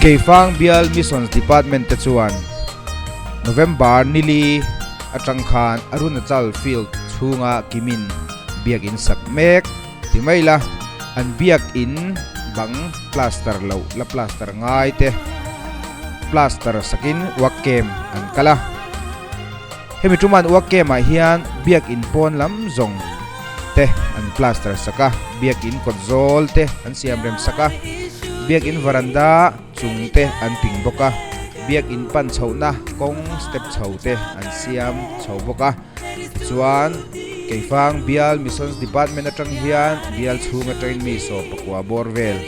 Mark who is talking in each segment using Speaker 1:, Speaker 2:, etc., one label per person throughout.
Speaker 1: Keifang Bial Missions Department te chuan November nili atang khan Arunachal Field chhunga kimin biakin sak mek ti mai la, an biakin bang plaster loh la plaster ngai te plaster sakin work camp an kal a. Hemi tuman work camp ah hian biakin pawn lam zawng te an plaster sak a, biakin kawt zawl te an siam rem sak a, biakin varanda chung te an ping bawk a, biakin pan chhohna kawng step chho te an siam chho bawk a. Tichuan, Keifang Bial Missions Department atang hian bial chhung atangin mi 14 bawr vel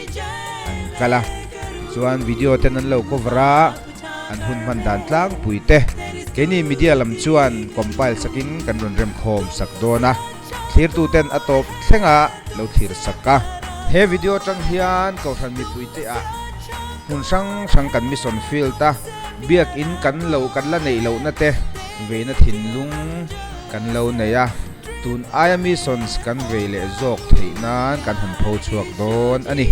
Speaker 1: an kal a. Tichuan, video ten an lo cover a, an hun hman dan tlangpui te keini media lam chuan compile sakin kan rawn remkhawm sak dawn a. Thlirtu ten a tawp thlenga lo thlir sak a. He video atang hian Kohhran mipuite ah hmun hrang hrang kan mission field a biakin kan lo kan la neih lohna te Veina thinlung kan lo nei a, tun aia missions kan vei leh zawk theih nan kan han pho chhuak dawn a ni.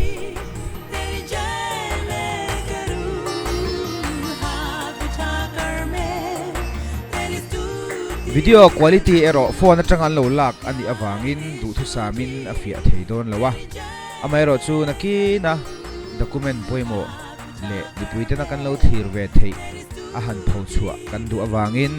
Speaker 1: Video quality erawh phone atanga an lo lak a nih avangin duhthusamin a fiah thei dawn lo a, amaherawhchu nakina document pawimawh leh mipuitena kan lo thlir ve theih a han pho chhuah kan duh avangin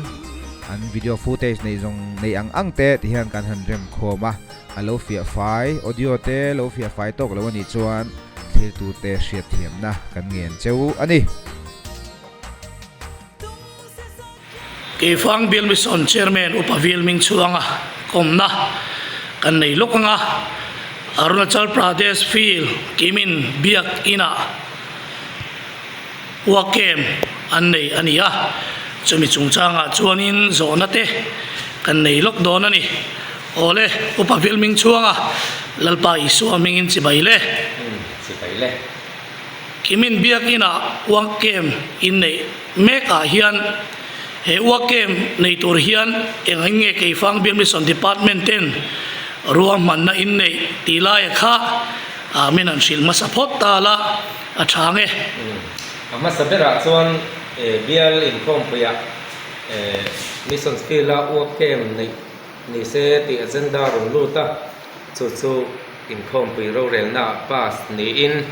Speaker 1: an video footage nei zawng nei ang ang te ti hian kan han rem khawm a, a lo fiah fai audio te lo fiah fai tawk lo a nih chuan thiltute hriatthiamna kan ngen cheu a ni.
Speaker 2: Keifang Bial Mission Chairman Upa Vil Mingchhuanga kawmna kan nei lawk anga Arunachal Pradesh Field Kimin Biak Inah work camp an nei a ni a, chumi chungchangah chuanin zawhna te kan nei lawk dawn a ni. Awle, Upa Vil Mingchhuanga Lalpa Isua hmingin chibai le.
Speaker 3: Chibai le.
Speaker 2: Kimin Biak Inah work camp in neih mek ah hian he work camp nei tur hian eng ang nge Keifang Bial Mission Department ten ruahmanna in neih tih laia kha ah min han hrilh hmasa phawt ta la a tha nge.
Speaker 3: A hmasa berah chuan bial inkhawmpuiah Missions Field a work camp neih ni se tih agenda rawn lut a, chu chu inkhawmpui rorelna ah pass niin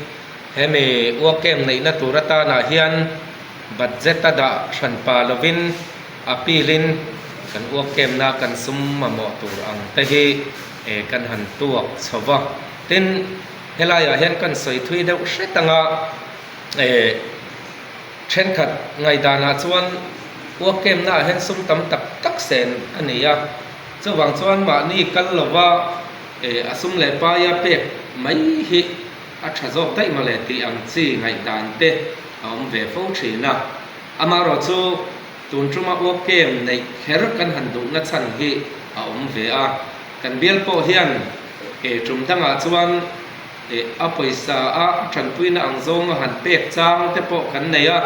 Speaker 3: hemi work camp neihna tur atanah hian budget a dah hran pa lovin appeal in kan work camp na kan sum mamawh tur ang te hi kan han tuak chho va. Tin, helaiah hian kan sawi thui deuh hret anga thenkhat ngaihdanah chuan work camp naah hian sum tam tak tak sen a ni a, chuvang chuan mahni kal lova a sum leh paia pek mai hi a tha zawk daih mawle tih ang chi ngaihdan te a awm ve fo thin a. Amaherawh chu tun tuma work camp neih kher kan han duhna chhan hi a awm ve a. Kan bial pawh hian tum dangah chuan a pawisa a tanpuina ang zawnga han pek chang te pawh kan nei a.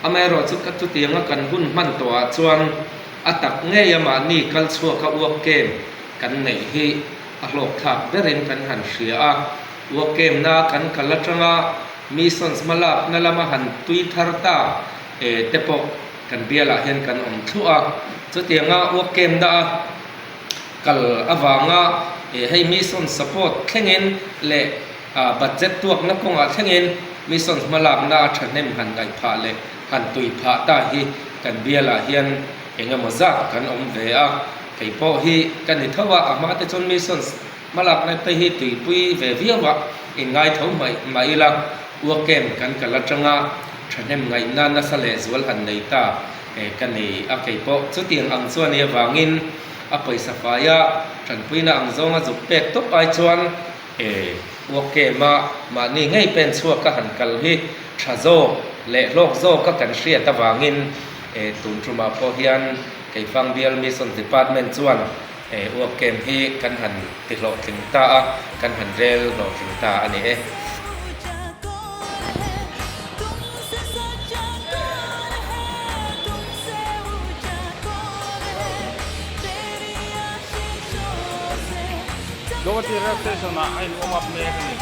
Speaker 3: Amaherawh chu ka chutianga kan hun hman tawhah chuan a tak ngei a mahni kal chhuaka work camp kan neih hi a hlawkthlak berin kan han hria a. Work camp na kan kal atanga missions hmalakna lama han tui thar ta e te pawh kan bialah hian kan awm thluah a. Chutianga work camp na a kal avanga e hei mission support thlengin leh budget tuakna kawngah thlengin missions hmalakna a thahnem han ngaih phah leh han tui phah ta hi kan bialah hian engemaw zat kan awm ve a. Kei pawh hi ka ni tho a, a hma te chuan missions Hmalakna te hi tuipui ve viau a, inngai tho mai mah ila work camp kan kal atanga thahnem ngaihna nasa leh zual han nei ta ka ni a, kei pawh chutiang ang chuan i avangin a pawisa faia tanpuina ang zawnga zuk pek tawp ai chuan work camp a mahni ngei pen chhuak a han kal hi tha zawk leh hlawk zawk a kan hriat avangin tun tumah pawh hian Keifang Bial Mission Department chuan He work camp hi kan han ti hlawhtling ta a, kan han rel hlawhtling ta a ni e.
Speaker 4: Guwahati Rail Station ah a in warm up mek a ni.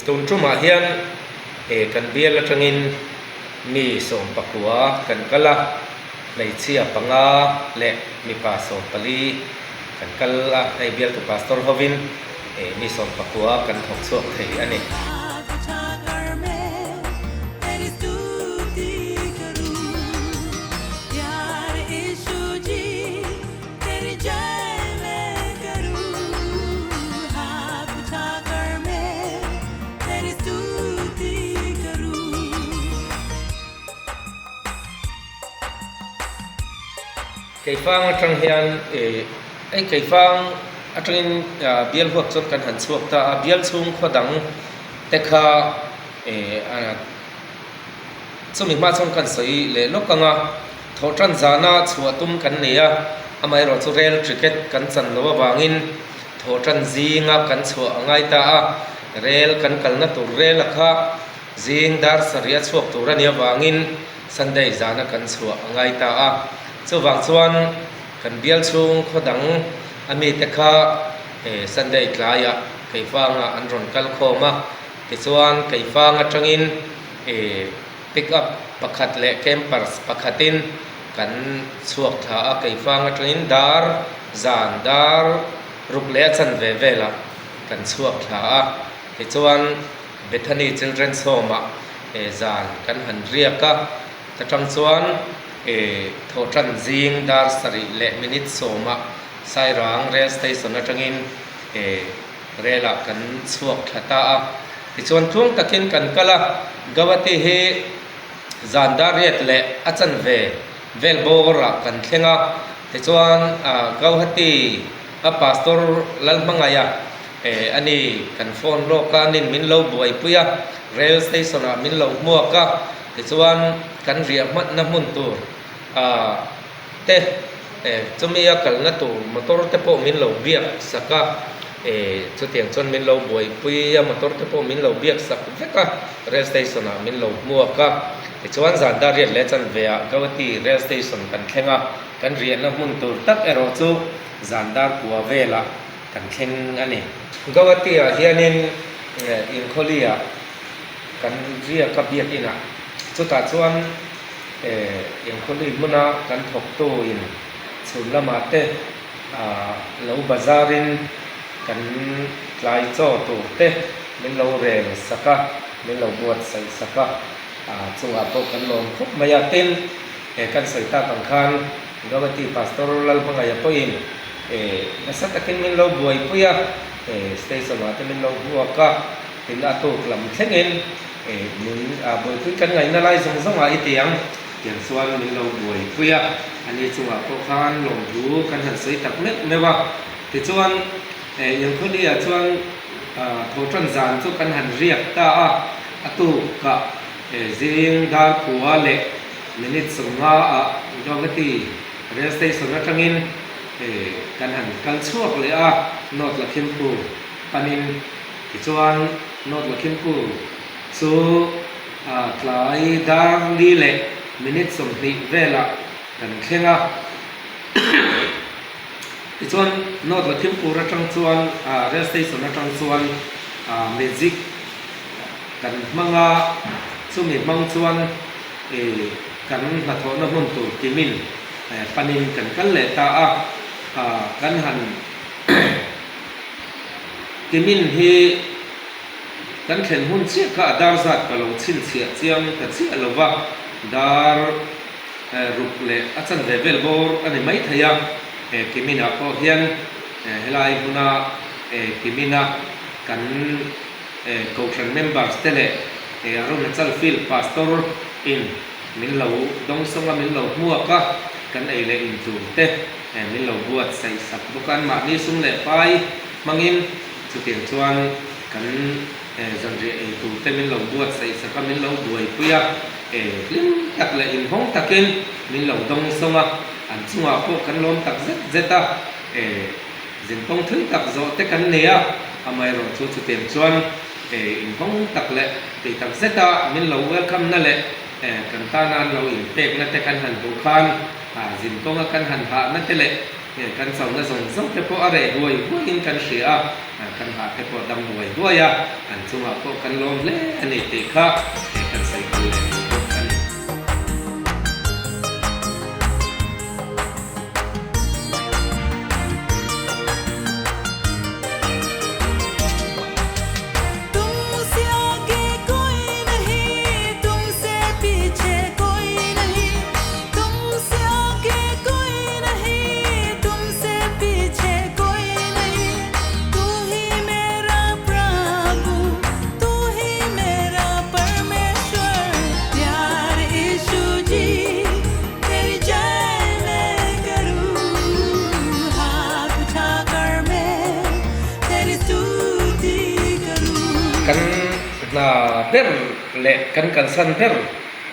Speaker 3: Tun tumah hian kan bial atangin mi 19 kan kal a, hmeichhia panga leh mipa 14 kan kal a, hei bialtu pastor hovin mi 19 kan thawk chhuak thei a ni. Keifang atang hian ih hei keifang atangin bial huap chuan kan han chhuak ta a, bial chhung khaw dang te kha ih chumi hma chuan kan sawi leh lawk ang a. Thawhtan zana chhuah tum kan nei a, amaherawhchu rail ticket kan chan loh avangin thawhtan zinga kan chhuah a ngai ta a, rail kan kalna tur rail a kha zing dar sarih a chhuak tur a nih avangin Sunday zana kan chhuah a ngai ta a. Chuvang chuan kan bial chhung khaw dang a mite kha Sunday tlaiah Keifanga an rawn kal khawm a, tichuan Keifang atangin Pick up pakhat leh campers pakhatin kan chhuak thla a, keifang atangin dar zan dar ruk leh a chanve velah kan chhuak thla a, tichuan Bethany Children's Home ah zan kan han riak a, ta tang chuan thawhtan zing dar sarih leh minute sawmah Sairang rail station atangin Rel ah kan chhuak thla ta a, tichuan tluang takin kan kal a, Gauhati hi zan dar riat leh a chanve vel bawr ah kan thleng a, tichuan Gauhati a Pastor Lalhmangaia eh a ni kan phone lawk a, anin min lo buaipui a, rail station ah min lo hmuak a, tichuan kan riah hmanna hmun tur ah te eh chumi a kalna tur motor te pawh min lo biak sak a eh chutiang chuan min lo buaipui a motor te pawh min lo biak sak vek a rail station ah min lo hmuak a tichuan zan dar riat leh chanve ah Guwahati rail station kan thleng a kan riahna hmun tur tak erawh chu zan dar kua velah kan thleng a ni. Guwahati ah hianin eh inkhawli ah kan riak a biakin ah chutah chuan. Engkhawlui hmuna kan thawktuin chhun lamah te lo bazarin kan tlai chaw tur te min lo rel sak a, min lo buatsaih sak a, chungah pawh kan lawm khawp mai a. Tin, he kan sawi tak ang khan Gauhati Pastor Lalhmangaia pawhin nasa takin min lo buaipui a, station ah te min lo hmuak a, tin a tuk lam thlengin Min buaipui kan ngaihna lai zawng zawng ah i ti ang tiang chuan min lo buaipui a, ani chungah pawh khan lawmthu kan han sawi tak meuh meuh a. Tichuan Yankhawli ah chuan thawhtan zan chu kan han riak ta a, a tukah zing dar kua leh minute 50 ah Guwahati rail station atangin kan han kal chhuak leh a, North Lakhimpur panin. Tichuan, North Lakhimpur chu tlai dar li leh minute 20 velah kan thleng a. Tichuan, North Lakhimpur atang chuan rail station atang chuan magic kan hmang a, chumi hmang chuan kan hnathawhna hmun tur kimin panin kan kal leh ta a, kan han. Timin hi kan thlen hun chiah kha a dar zat ka lo chhinchhiah chiang ta chiah lo va, dar ruk leh a chanve vel bawr a ni mai thei a, Kiminah pawh hian helai hmuna Kimina kan Kohhran members te leh Arunachal Field Pastor in min lo dawngsawng a, min lo hmuak a, kan ei leh in tur te min lo buatsaih sak bawk a, anmahni sum leh pai hmangin chutiang chuan kan zanriah ei tur te min lo buatsaih sak a, min lo buaipui a, hlim tak leh inhawng takin min lo dawngsawng a, an chungah pawh kan lawm tak zet zet a, zinkawng thui tak zawh te kan nei a, amaherawh chu chutiang chuan inhawng tak leh tih tak zeta min lo welcome na leh kan tana an lo inpekna te kan han hmuh khan. Zin kawnga kan han hahna te leh Kan chauhna zawng zawng te pawh a reh huai huaiin kan hria a, kan hah te pawh dam huai huai a, an chungah pawh kan lawm hle a ni tih kha kan sawi kal leh duh bawk a ni. Kan hna ber leh kan kalsan ber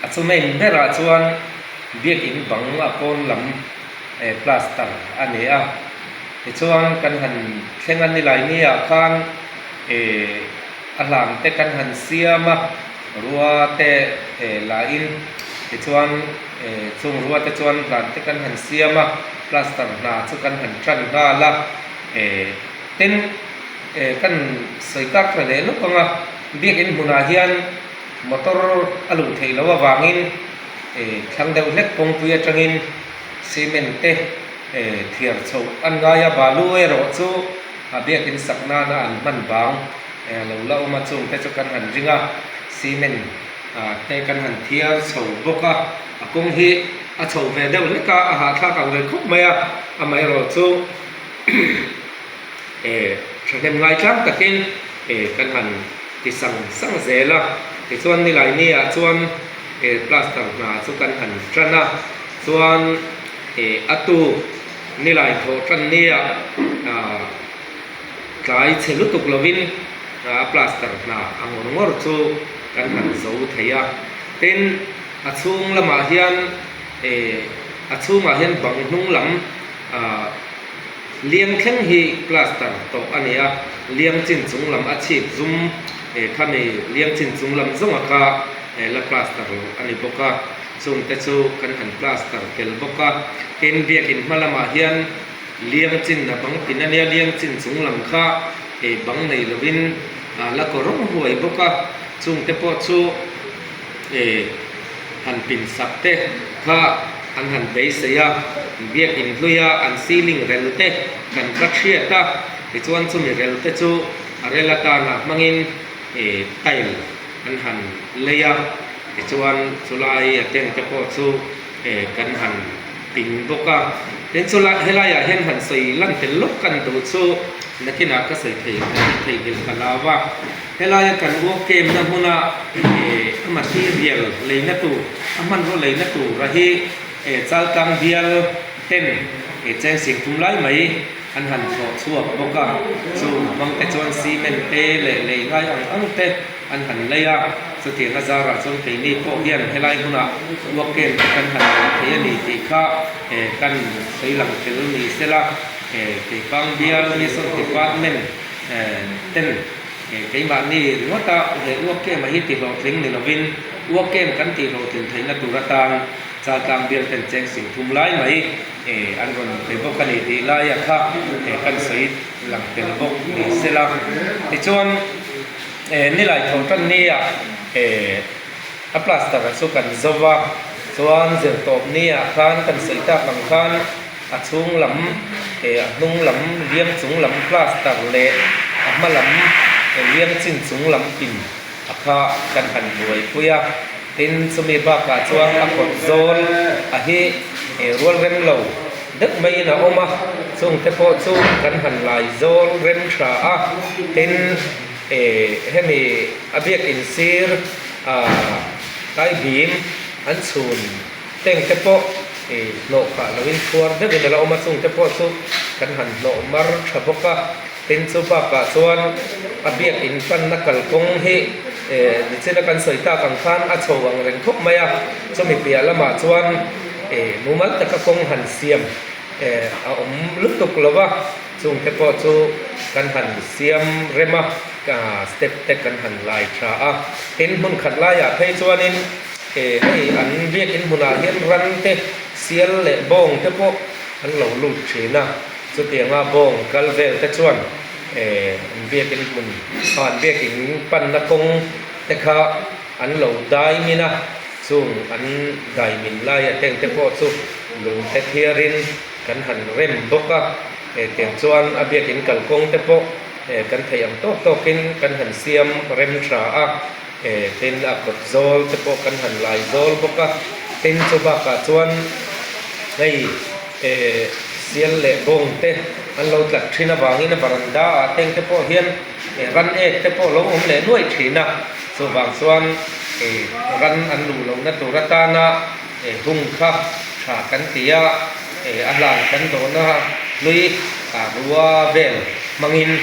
Speaker 3: a chu main berah chuan biakin bang a pawn lam plaster a ni a tichuan kan han thleng a nilai ni ah khan ih a hlan te kan han siam a rua te la in tichuan ih chung rua te chuan hlan te kan han siam a plaster hna chu kan han tan nghal a ih tin ih kan sawi kak tha leh lawk ang a biakin hmunah hian motor a luh theih loh avangin ih thlang deuh hlek kawngpui atangin cement te thiar chhoh an ngai a, balu erawh chu a biakin sak nana an hman vang lo la awm a, chung te chu kan han ring a, cement te kan han thiar chho bawk a, a kawng hi a chho ve deuh hlek a, a hahthlak ang reng khawp mai a, amaherawh chu thahnem ngaitlang takin kan han ti sang sang zel a, tichuan nilai ah chuan plaster hna chu kan han tan a. Chuan eh a tu nilai thawh tan nia ah tlai chhe lutuk lovin a plaster hna a ngawr ngawr chu kan han zo thei a. Tin, a chhung lamah hian eh a chhungah hian bang hnung lam ah liang thleng hi plaster tawh a ni a, liang chin chung lam a chhip zum eh khami liang chin chung lam zawnga kha la plaster loh a ni bawk a. Chungte chu kan han plaster tel bawk a, tin biakin hma lamah hian liang chin a bang pin a nia, liang chin chung lam kha eh bang nei lovin a la kaw rawng huai bawk a, chungte pawh chu eh han pin sak te kha an han beisei a, biakin hluia an ceiling rel te kan va thiat a, tichuan chumi rel te chu a rel atana hmangin eh tile an han lei a, tichuan chulai a tent te pawh chu eh kan han ping bawk a, tin chulai helaiah hian han sawi lan tel lawk kan duh chu nakinah ka sawi thei theihnghilh ka lau a, helaia kan walk camp na hmuna eh a material leina tur a hmanraw leina tur a hi eh chaltlang bial ten eh cheng sing thum lai mai an han thlawh chhuak bawk a, chu hmang te chuan cement te leh lei ngai ang ang te an han lei a, chutiang a zarah chuan keini pawh hian helai hmunah work camp te kan han nei thei a ni tih kha eh kan sawi lang tel ni sela eh Keipang bial Mission Department eh ten eh keimahni ringawta he work camp a hi tihlawhtling ni lovin work camp kan tihlawhtlin theihna tur atan Chaltlang bial ten cheng sing thum lai mai eh an rawn pe bawk a ni tih laia kha eh kan sawi lang tel bawk ni sela tichuan eh nilai tho tan nia eh a plaster a chu kan zo va chuan zir tawp nia khan kan sawi tak ang khan a chhung lam eh a hnung lam liang chung lam plaster leh a hma lam eh liang chin chung lam pin a kha kan han buaipui a. Tin, chumi bakah chuan a kawt zawl a hi rual rem lo deuh maiin a awm a, chungte pawh chu kan han lai zawl rem tha a. Tin, hemi a biakin sir tai bim an chhun teng te pawh hnawh khah loin phuar deuhin a la awm a, chungte pawh chu kan han hnawh mar tha bawk a. Tin chu bakah chuan a biakin panna kalkawng hi eh nichina kan sawi tak ang khan a chho ang reng khawp mai a, chumi piah lamah chuan eh mumal taka kawng han siam eh a awm lutuk lo va, chungte pawh chu kan han siam rem a, step te kan han lai tha a. Tin hmun khat laiah phei chuanin eh hei an biakin hmunah hian ran te sial leh bawng te pawh. an lo lut thin a, chutianga bawng kal vel te chuan eh an biakin hmun ah an biakin panna kawng te kha an lo dai min a, chung an dai min laia teng te pawh chu lung te thiarin kan han rem bawk a, eh tiang chuan a biakin kalkawng te pawh eh kan theih ang tawk tawkin kan han siam rem tha a. Eh tin a kawt zawl te pawh kan han lai zawl bawk a, tin chu bakah chuan hei eh sial leh bawng te an lo tlat thin avangin a varanda ah teng te pawh hian eh ran ek te pawh lo awm leh nuaih thin a, chuvang chuan eh ran an luh lohna tur atana eh hung kha tha kan ti a, eh a hlan kan dawhna hlui ah rua vel hmangin.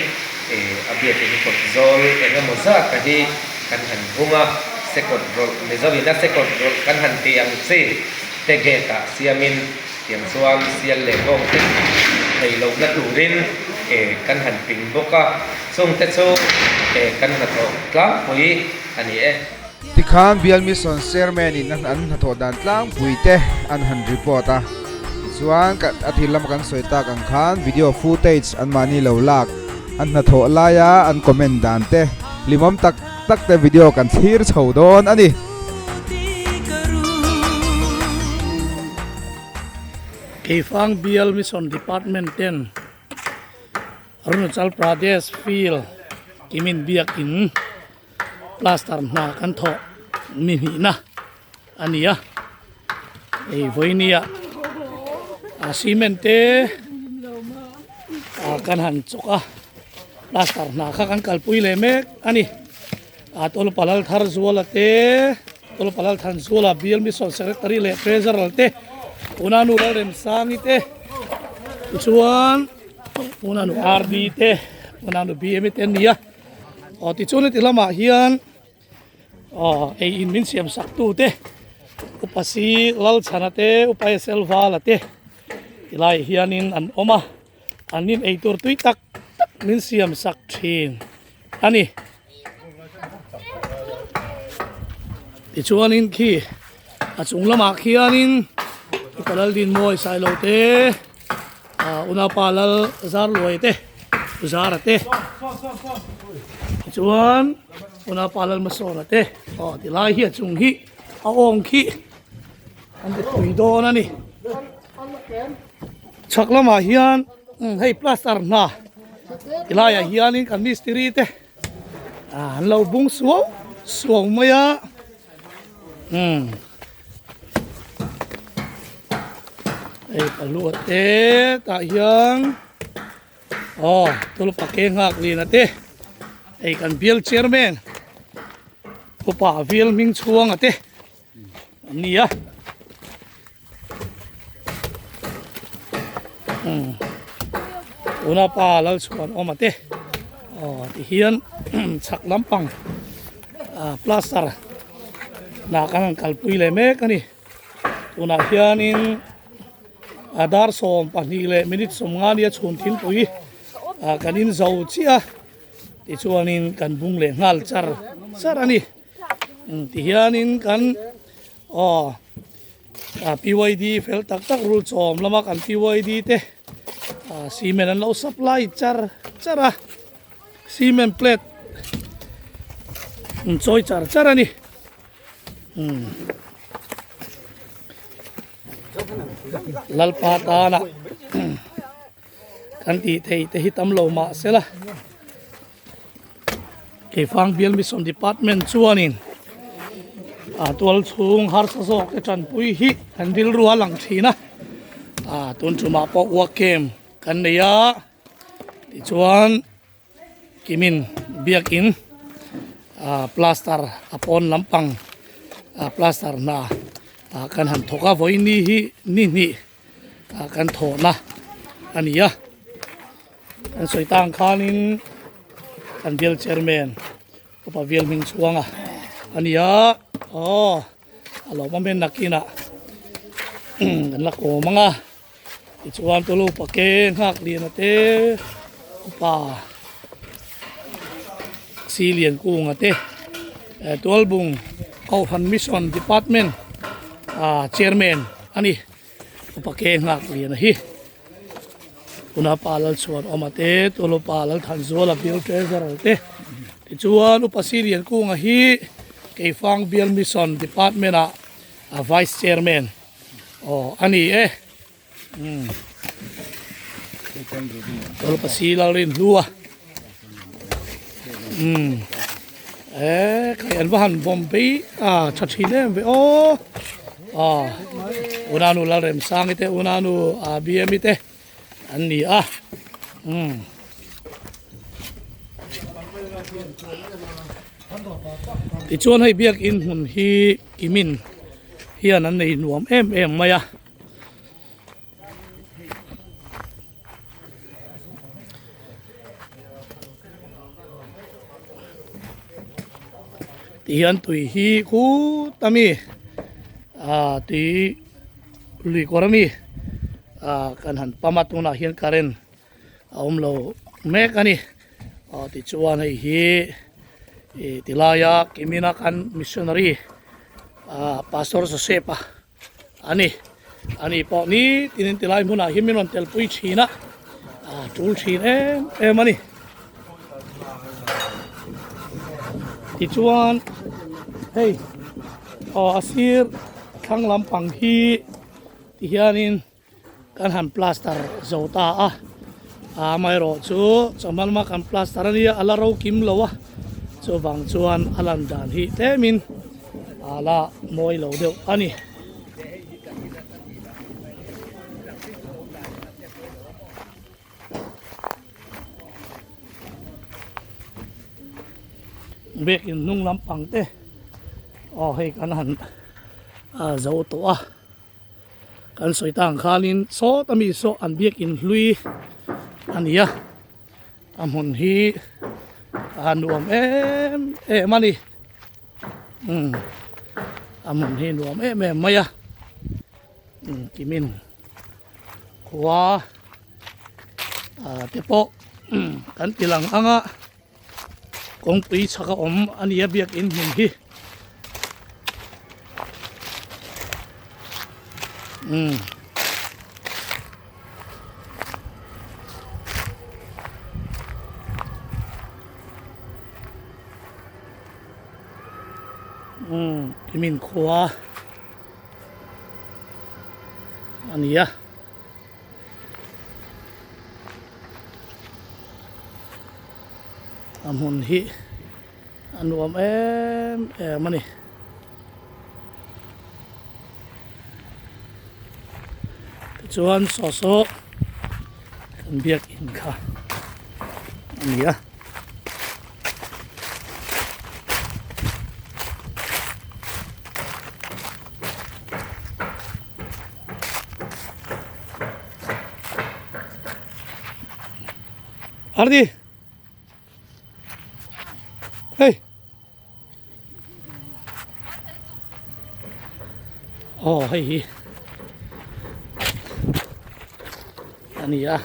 Speaker 3: A biakin kawt zawl eng emaw zat a hi kan han hung a, sekawt rawlh Mizoin a sekawt rawlh kan han tih ang chi te gate ah siamin tiang chuan sial leh bawng te thei lohna turin kan han ping bawk a, chung te chu kan hnathawh tlangpui a ni e.
Speaker 1: Tikhan Bial Mission Chairman in an hnathawh dan tlangpui te an han report a, tichuan a thil lama kan sawi tak ang khan video footage an mahni lo lak an hnathawh laia an comment dan te hlimawm tak tak te video kan thlir chho dawn a ni.
Speaker 2: Keifang Bial Mission Department ten Arunachal Pradesh Field Kimin Biakin Plaster hna kan thawh ni hnihna a ni a, hei vawinia a cement te ah kan han chawk a plaster hna kha kan kalpui leh mek a ni a tawlpalal thar zuala te tawlpalal than zuala bial mission secretary leh treasurer te unanu Lalremsangi te tichuan unanu RD te unanu BM te an ni a. Aw tichuan heti lamah hian aw ei in min siam sak tu te upa si Lalchhana te upa SL Vala te tilaiah hianin an awm a an in eitur tui tak tak min siam sak thin a ni. Tichuanin khi a chung lamah khianin upa Laldinmawi Sailo te. Ah unaupa lal zar luai te zara te tichuan unaupa lal masawna te aw tilai hi a chung hi a awng khi an ti pui dawn a ni chhak lamah hian hei plaster hna tilaiah hianin kan mistiri te ah an lo bung suau suau mai a. Umm hei pahlua te tah hian aw tulpa ke nghak lin a te hei kan bial chairman upa vil hming chhuang a te an ni a umm tuna pa lal chhuan awm a te aw ti hian chhak lampang ah plaster hnah kan han kalpui leh mek a ni tunah hianin a dar 12 leh minute 50 nia chhun thingpui ah kan in zo chiah a tichuanin kan bung leh nghal char char a ni tihianin kan Aw ah PYD fel tak tak rul chawm lama kan PYD te ah cement an lo supply char char a cement plate an chawi char char a ni umm Lalpa tana kan tih theih te hi tam lo mah sela. Keifang Bial Mission Department chuanin a tual chhung harsa zawk te tanpui hi an rilru a lang thin a, a tun tumah pawh work camp kan nei a, tichuan kimin biakin a plaster a pawn lampang a plaster hna kan han thawk a vawiin ni hi ni hnih kan thawhna a ni a. Kan sawi tang khanin kan bial chairman upa bial hming chhuanga a ni a aw a lo awm em nakinah kan la kawm ang a tichuan tulu upa ke nghak lian a te upa si lian kung a te tualbung kohhran mission department ah chairman a ni upa ke nghak lian a hi. Unapa Lalchhuanawma te, Tulupa Lalthanzuala Bial Treasurer te, tichuan Upa Silian Kunga hi Keifang Bial Mission Department ah a Vice Chairman aw a ni e. Umm. Tulupa Si Lalrinhlua. Umm. E khai an va han vawm phei a tha thin em ve aw. A unanu Lalremsangi te unanu a BMI te an ni a. Umm. Tichuan hei biakin hmun hi kimin hian an nei nuam em em mai a. Tihian tui hi khut a mi ah tui lui kawr a mi ah kan han pam a tunah hian current a awm lo mek a ni aw tichuan hei hi ih tilaia kimina kan missionary ah pastor Joseph a. A ni, a ni pawh ni tinin tilai hmunah hian min rawn telpui thin a, a tul thin em em a ni. Tichuan hei aw a sir thlang lampang hi tihianin kan han plaster zo ta a, amaherawh chu chawhma lama kan plaster a nia a la ro kim lo a, chuvang chuan a lan dan hi tlemin a la mawi lo deuh a ni. Biakin hnung lampang te aw hei kan han zo tawh a. Kan sawi ta ang khanin sawta mi saw an biakin hlui a ni a, a hmun hi a nuam em em a ni umm a hmun hi nuam em em mai a umm kimin khua ah te pawh kan ti lang ang a kawngpui chhak a awm a ni a biakin hmun hi. Umm. Umm kimin khua a ni a. A hmun hi a nuam em em a ni. Tichuan saw saw kan biakin kha a ni a. Ardi Hei Aw hei hi a ni a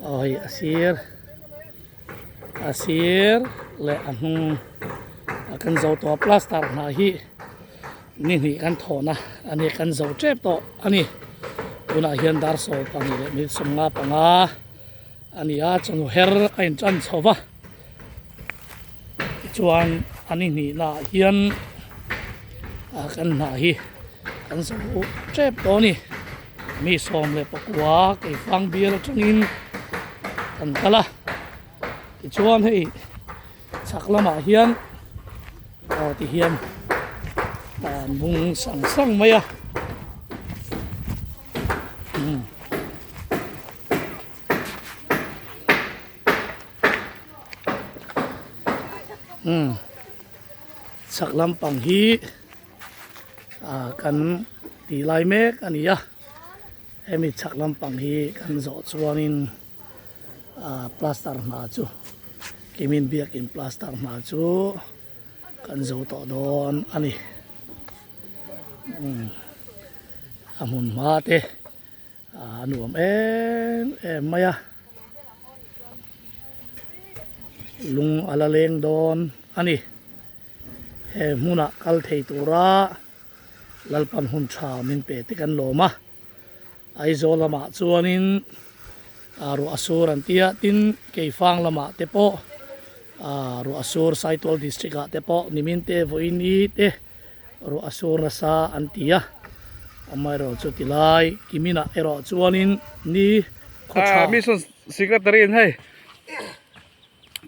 Speaker 2: aw hei a sir a sir leh a hnung a kan zo tawh a plaster hna hi Ni hnih kan thawhna a ni, kan zo tep tawh a ni. Tunah hian dar 12 leh minute 55 a ni a, chawhnu her a intan chho va. Tichuan a ni hnihnaah hian kan hna hi kan zo tep tawh a ni. Mi 19 Keifang bial atangin kan kal a, tichuan hei. Chhak lamah hian aw ti hian an bung sang sang mai a umm umm chhak lampang hi ah kan ti lai mek a ni a hemi chhak lampang hi kan zawh chuanin. ah plaster hna chu kimin biakin plaster hna chu kan zo tawh dawn a ni umm a hmun hma te a nuam em em mai a lung a la leng dawn a ni he hmunah kal thei tura Lalpan hun tha min pe te kan lawm a Aizawl lamah chuanin. Ruah a sur an tia tin Keifang lamah te pawh ruah a sur Saitual district ah te pawh nimin te vawiini te ruah a sur nasa an ti a amaherawh chu tilai kiminah erawh chuanin ni khaw tha.
Speaker 4: Mission Secretary in hei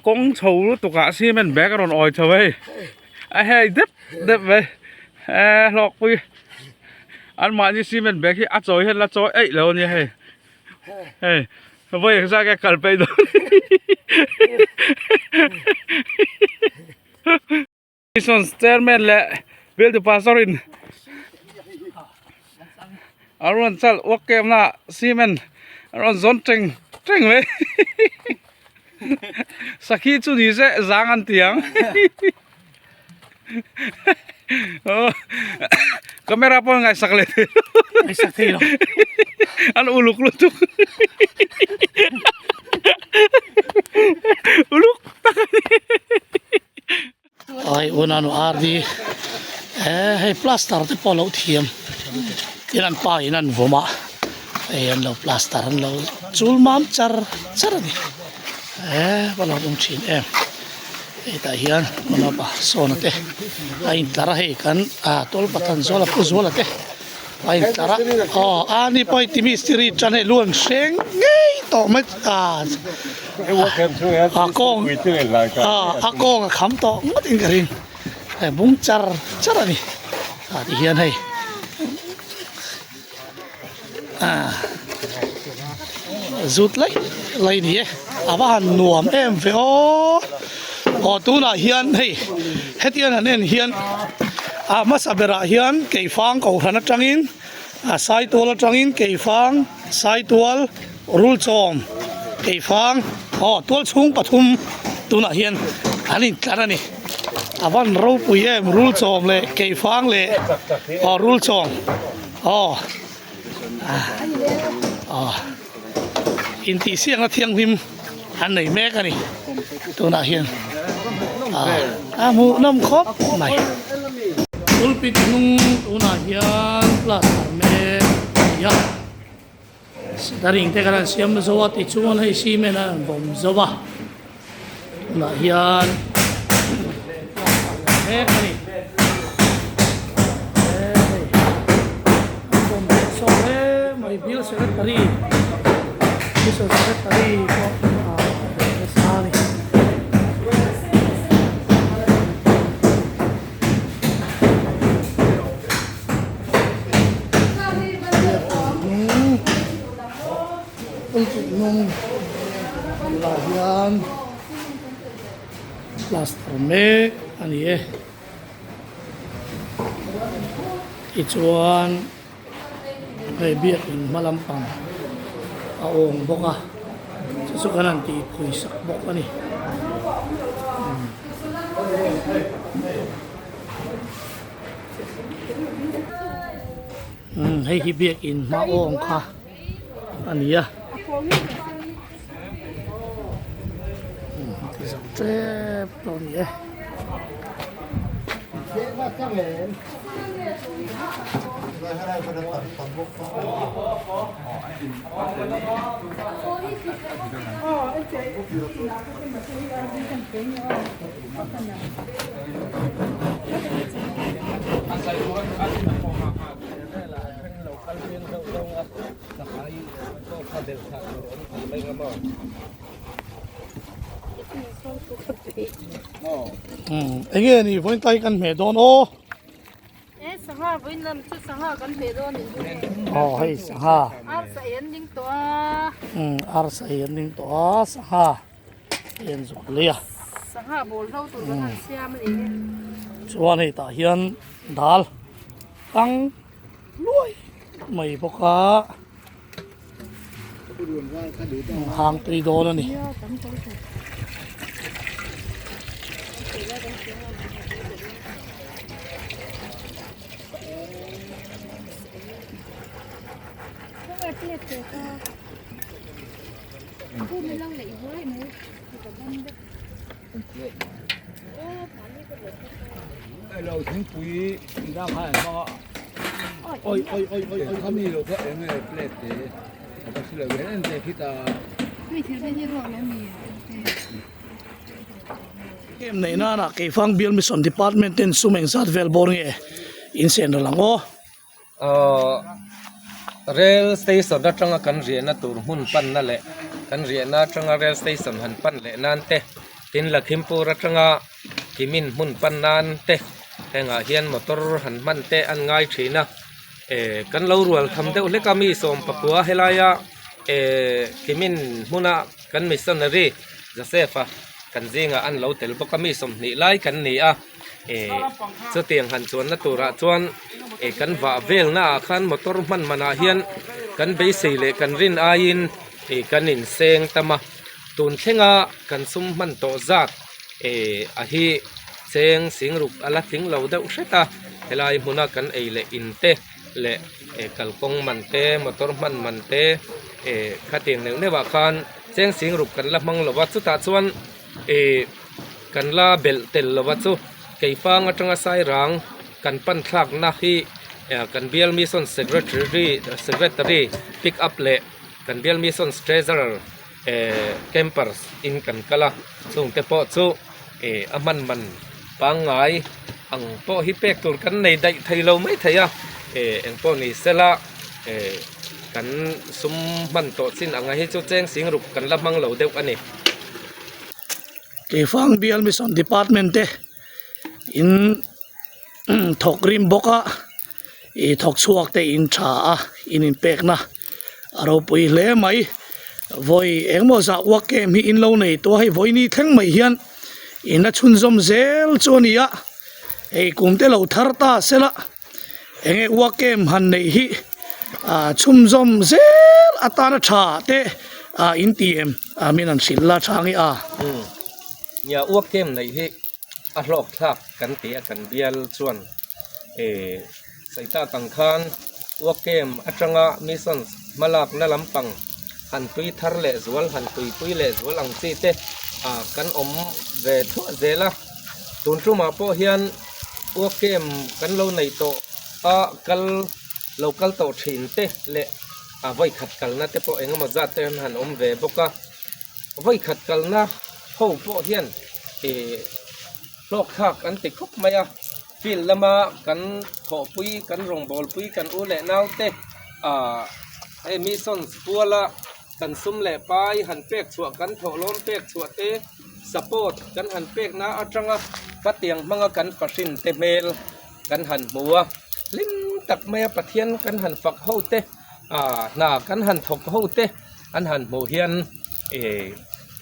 Speaker 4: kawng chho lutuk ah cement bag a rawn awi chho hei a hei dep dep mai eh hlawkpui an mahni cement bag hi a chawi hian la chawi eih lo a nia hei hei vawi engzah nge kal peih dawn Mission chairman leh bill tu pastor in a rawn chalh work camp na ah cement a rawn zawn teng teng mai sakhi chu ni se zang an ti ang camera pawh an ngaihsak leh thei lo
Speaker 2: ngaihsak thei lo
Speaker 4: an uluk lutuk uluk tak a ni.
Speaker 2: Ai unau RD eh hei plaster te pawh a lo thiam tin an pa in an vawm a hei an lo plaster an lo chul mam char char a ni eh va lo awm thin em hetah hian unaupa sawna te a intlar a hei kan ah tawlpathan zuala pu zuala te a intlar a aw a ni pawh hei ti mistiri tan hei lu an hreng ngei tawh mai ah a kawng a kawng a kham tawh ngawt in ka ring hei bung char char a ni ah ti hian hei ah zut laih laih a ni e a va han nuam em ve aw aw tunah hian hei hetiang han en hian a hmasa berah hian keifang kohhran atangin a saitual atangin keifang saitual Rulchawm, Keifang, aw tual chhung pathum tunah hian an intlar a ni. A van ropui em Rulchawm leh Keifang leh aw Rulchawm aw aw intihsiakna thianghlim an nei mek a ni tunah hian a hmuhnawm khawp mai. Pulpit hnung tunah hian plaster mek a ni a. Daring te khan an siam zo a tichuan hei cement a an vawm zo a tunah hian mek a ni hei an vawm mek sawk hle mai bill secretary mission secretary pawh a ve nasa a ni. Hnung bulah hian plaster mek a ni e tichuan hei biakin hma lampang a awng bawk a chu chu kan han tih phui sak bawk a ni. Umm hei hi biakin hma awng kha a ni a umm ti zo tep tawh a ni e. Enge ni vawiin tai kan hmeh dawn aw.
Speaker 5: E sangha vawiin lam chu sangha kan hmeh dawn nih hi.
Speaker 2: Aw hei sangha.
Speaker 5: Arsa ei an ding tawh a.
Speaker 2: Arsa ei an ding tawh a sangha. Hian zuk lei a.
Speaker 5: Sangha bawl hlo tur kan han siam a ni e.
Speaker 2: Chuan hei tah hian dal kang luai mai bawk a. Hang tui dawn a ni. Camp neih nana Keifang Bial Mission Department ten sum engzat vel bawr nge in sen ral ang aw.
Speaker 3: Rail station atanga kan riahna tur hmun panna leh kan riahna atanga rail station han pan leh nan te tin Lakhimpur atanga Kimin hmun pan nan te hengah hian motor han hman te an ngai thin a eh kan lo rual tham deuh hlek a mi sawmpakua helaia eh Kimin hmuna kan missionary Joseph a kan zingah an lo tel bawk a mi 20 lai kan ni a. Eh chutiang han chuanna turah chuan eh kan vah velna ah khan motor hman manah hian kan beisei leh kan rin aiin eh kan inseng tam a tun thlenga kan sum hman tawh zat eh a hi cheng sing ruk a la tling lo deuh hret a helai hmuna kan ei leh in te leh eh kalkawng man te motor hman man te eh khatiang neuh neuh ah khan cheng sing ruk kan la hmang lo va chutah chuan eh. Kan la belh tel lova chu Keifang atanga Sairang kan pan thlakna hi kan bial Mission Secretary Secretary pick up leh kan bial Mission Treasurer eh campers in kan kal a chungte pawh chu eh a hman man pangngai ang pawh hi pek tur kan nei daih thei lo mai thei a eh engpawh ni sela eh kan sum hman tawh chin ang hi chu cheng sing ruk kan la hmang lo deuh a ni.
Speaker 2: Keifang Bial Mission Department te in thawk rim bawk a ih thawk chhuak te in tha a in inpekna a ropui hle mai vawi engemaw zah uak kem hi in lo nei tawh a hei vawiini thleng mai hian in la chhunzawm zel chu a ni a hei kum te lo thar ta sela. Enge uak kem han neih hi ah chhunzawm zel atana tha te ah in ti em ah min han hrilh la tha nge a.
Speaker 3: Umm nia uak kem neih hi a hlawk thlak kan ti a kan bial chuan eh sawi tak ang khan uak kem atanga missions hmalakna lampang han tui thar leh zual han tuipui leh zual ang chi te ah kan awm ve thuah zel a tun tumah pawh hian. Uak kem kan lo neih tawh a kal lo kal tawh thin te leh a vawikhat kalna te pawh engemaw zat te an han awm ve bawk a vawikhat kalna ho pawh hian ih hlawk thlak an ti khawp mai a field lama kan thawhpui kan rawngbawlpui kan u leh nau te ah hei missions puala kan sum leh pai han pek chhuah kan thawhlawm pek chhuah te. Support kan han pekna atanga patiang hmanga kan fahrin te hmel kan han hmu a, hlim tak maia Pathian kan han fak ho te ah hna kan han thawk ho te an han hmuh hian eh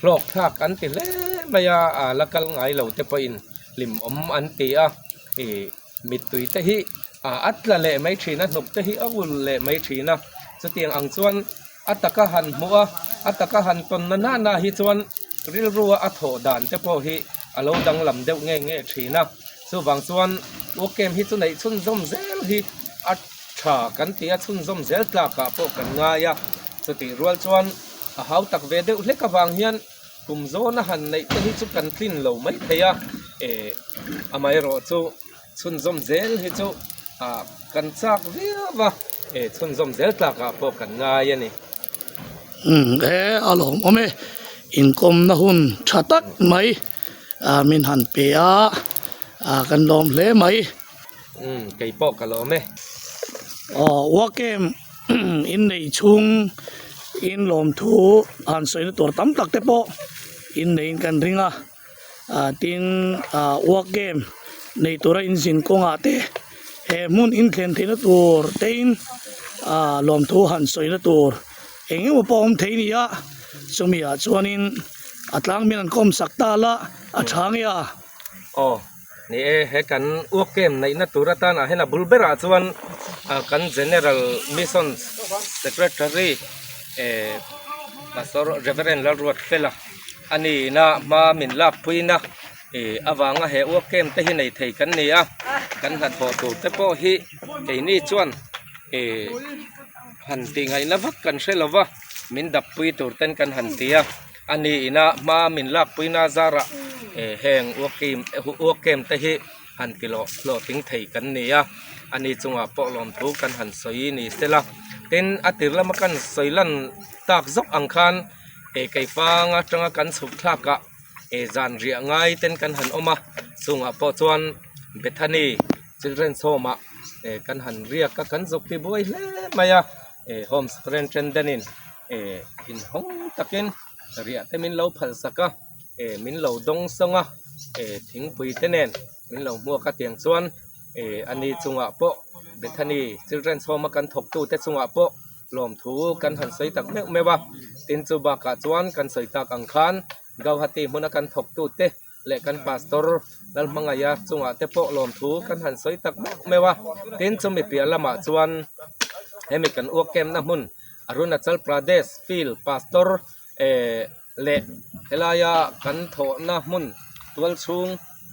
Speaker 3: hlawk thlak an ti hle mai a, ah la kal ngai lo te pawhin hlimawm an ti a ih mittui te hi ah a tla leh mai thin a hnuk te hi a ul leh mai thin a chutiang ang chuan. A taka han hmuh a, a taka han tawn na na na hi chuan rilrua a thawh dan te pawh hi a lo danglam deuh nge nge thin a. Chuvang chuan work camp hi chu neih chhunzawm zel hi a tha kan ti a, chhunzawm zel tlakah pawh kan ngai a. Chutih rual chuan a hau tak ve deuh hlek avang hian kum zawna han neih te hi chu kan tlin lo mai thei a, eh amaherawh chu. Chhunzawm zel hi chu ah kan chak viau a, eh chhunzawm zel tlakah pawh kan ngai a ni.
Speaker 2: Umm he a lawmawm e, inkawmna hun tha tak mai ah min han pe a, ah kan lawm hle mai.
Speaker 3: Umm kei pawh ka lawm e.
Speaker 2: Aw Uakem innei chhung in lawmthu han sawina tur tam tak te pawh inneiin kan ring a. ah tin ah work game nei tura in zin kawngah te he hmun in thlen theihna tur te in ah lawmthu han sawina tur eng emaw pawh a awm thei a ni a chumi ah chuanin a tlang min an kawm sak ta la a tha nge a.
Speaker 3: Aw ni e he kan work game neihna tur atana hian a bul berah chuan ah kan general mission secretary eh pastor reverend Lalruatfela. A nihna hma min lak phuina ih avanga he uak kem te hi nei thei kan ni a kan hnathawh tur te pawh hi keini chuan ih han tih ngaihna vak kan hre lo va min dap pui tur ten kan han ti a a nihna hma min lak puina zarah eh heng uak kem uak kem te hi han ti lawh hlawhtling thei kan ni a a ni chungah pawh lawmthu kan han sawi ni sela tin a tir lama kan sawi lan tak zawk ang khan. eh keifang atanga kan chhuk thlak ah eh zan riah ngai ten kan han awm a chungah pawh chuan Bethany Children's Home ah eh kan han riak a kan zuk ti buai hle mai a eh home superintendent in eh inhawng takin riah te min lo phal sak a eh min lo dawng sawng a eh thingpui te nen min lo hmuak a tiang chuan eh ani chungah pawh Bethany Children's Home a kan thawk tu te chungah pawh lawmthu kan han sawi tak meuh meuh a tin chu bakah chuan kan sawi tak ang khan Gauhati hmuna kan thawk tu te leh kan pastor Lalhmangaia chungah te pawh lawmthu kan han sawi tak meuh meuh a tin chumi piah lamah chuan hemi kan uak kemna hmun Arunachal Pradesh field pastor eh leh helaia kan thawhna hmun tual chhung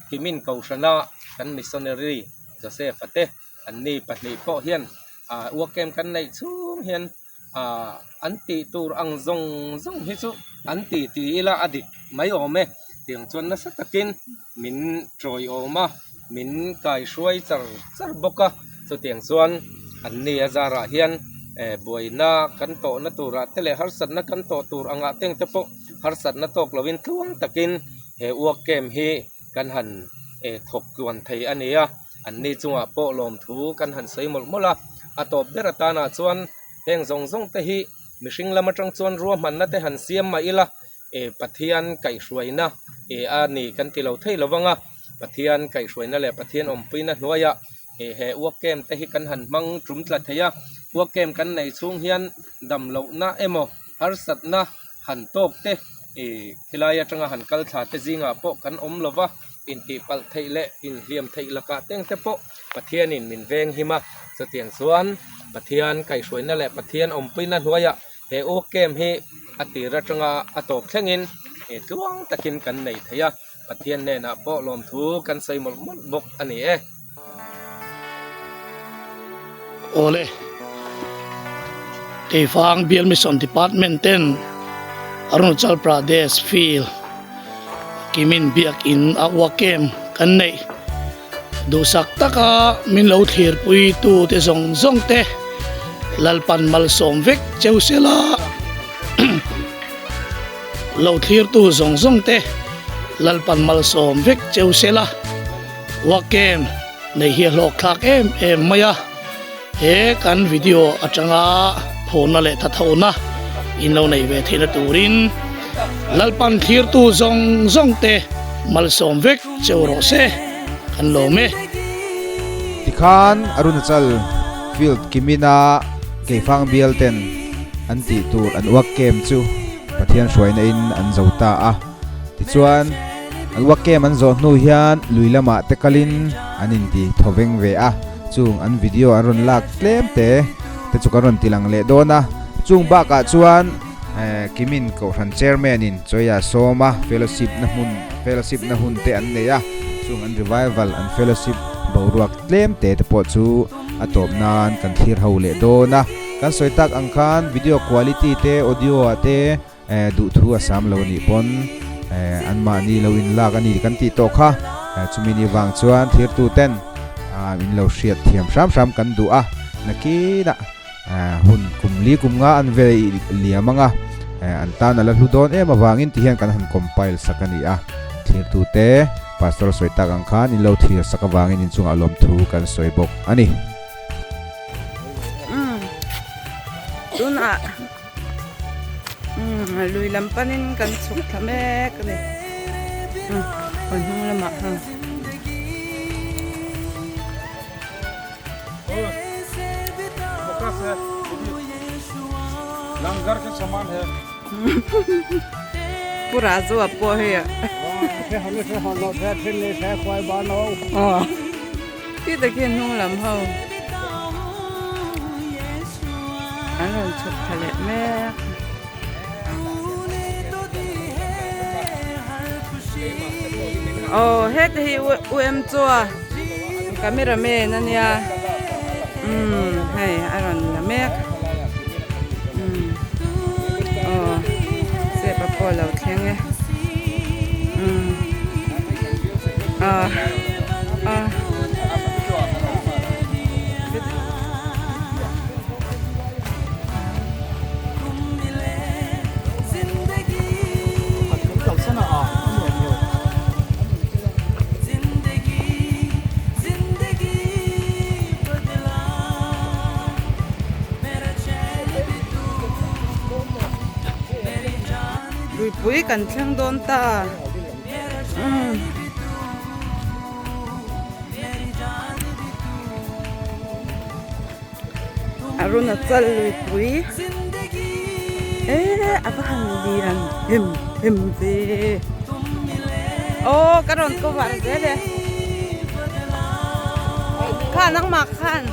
Speaker 3: Kimin Kohhrana kan missionary Joseph-a te anni pahnih pawh hian ah uak kem kan neih chhung hian ah an tih tur ang zawng zawng hi chu an ti ti ila a dik mai awm e tiang chuan nasa takin min tawiawm a min kaihruai char char bawk a chutiang chuan anni a zarah hian eh buaina kan tawhna turah te leh harsatna kan tawh tur angah teng te pawh harsatna tawk lovin tluang takin he work camp hi kan han eh thawk tluan thei a ni a anni chungah pawh lawmthu kan han sawi mawlh mawlh a a tawp ber atanah chuan heng zawng zawng te hi mihring lam atang chuan ruahmanna te han siam mah ila eh Pathian kaihhruaina eh a ni kan ti lo thei lo vang a Pathian kaihhruaina leh Pathian awmpuina hnuaiah eh he work camp te hi kan han hmang tum tla thei a work camp kan neih chhung hian dam lohna emaw harsatna han tawk te eh khilai atanga han kal thla te zingah pawh kan awm lo va intihpalh theih leh inhliam theih lakah teng te pawh Pathianin min veng him a chutiang chuan Pathian kaihhruaina leh Pathian awmpuina hnuaiah He work camp hi a tir atanga a tawp thlengin he tluang takin kan nei thei a, Pathian hnenah pawh lawmthu kan sawi mawlh mawlh bawk a ni e.
Speaker 2: Awle, Keifang Bial Mission Department ten Arunachal Pradesh Field Kimin Biakin a work camp kan neih Duhsak taka min lo thlirpui tu te zawng zawng te Lalpan malsawm vek cheu sela lo thlirtu zawng zawng te Lalpan malsawm vek cheu sela Wakem nei hi a hlawk thlak em em mai a he kan video atanga phawna leh thathona in lo nei ve theihna turin Lalpan thlirtu zawng zawng te malsawm vek Cheu rawh se, kan lawm e.
Speaker 1: Tikhan Arunachal field kimina Keifang bial ten an tih tur an uak kem chu Pathian hruaina in an zo ta a. Tichuan an uak kem an zawh hnu hian lui lamah te kalin an inti thawveng ve a. Chung an video an rawn lak tlem te te chu kan rawn tilang leh dawn a. Chung bakah chuan Kimin Kohhran Chairman in Chawia sawma fellowship na hmun fellowship na hun te an nei a, chung an revival an fellowship boruak tlem te te pawh chu a tawp nan kan thlir ho leh dawn a. Kan sawi tak ang khan video quality te audio ah te duhthu a sam lo anih pawn anmahni lo inlak a ni kan tih tawh kha. Chumi ni vang chuan thirtu ten in lo hriat thiam hram hram kan duh a, nakinah Hun kum li kum nga an vel liam anga an tan a la hlu dawn em avangin ti hian kan han compile sak a ni a. Thirtute Pastor sawi tak ang khan in lo thir sak avangin inchungah lawmthu kan sawi bawk a ni.
Speaker 5: Umm tunah umm lui lam panin kan chhuk thla mek a ni umm hawn hnung lamah heng. Pu Raju a pawh hei a aw ti takin hnung lam ho an rawn chhuk thla leh mek. Aw heta hi u em chua. Camera man a nia umm hei a rawn la mek umm aw step ah pawh a lo thleng e umm ah ah. Luipui kan thleng dawn ta. Umm. Arunachal luipui eh a va han lian hem hem ve aw ka rawn cover zel e kha nangmah khan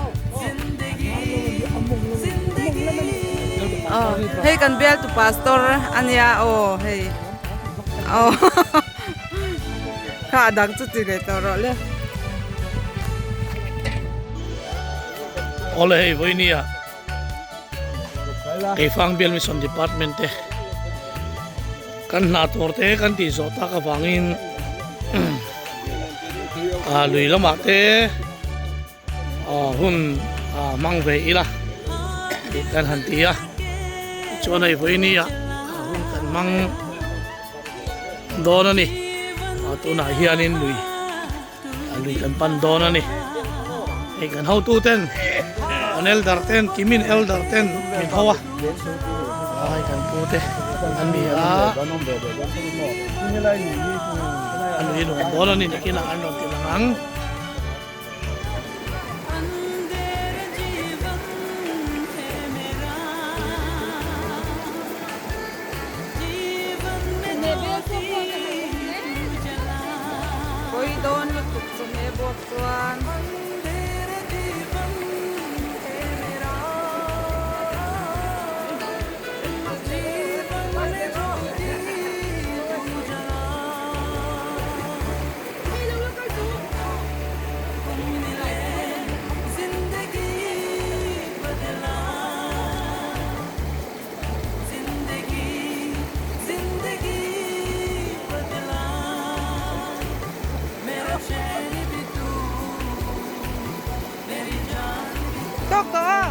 Speaker 5: aw hei kan bialtu pastor ania aw hei aw kha a dang chu ti leh tawh rawh le.
Speaker 2: Awle hei vawinia Keifang Bial Mission Department te kan hna tur te kan tih zawh tak avangin ah lui lamah te ah hun ah hmang ve ila tih kan han ti a tichuan hei vawinia hun kan hmang dawn a ni ah tunah hianin lui. A lui kan pan dawn a ni. Hei kan hotu ten kan elder ten Kimin elder ten min ho a. Ai kan pu te an ni a. A lui nuam dawn a ni nakinah an rawn ti lang ang.
Speaker 5: Pawi dawn lutuk chu hme bawk chuan. Tawk tawh a.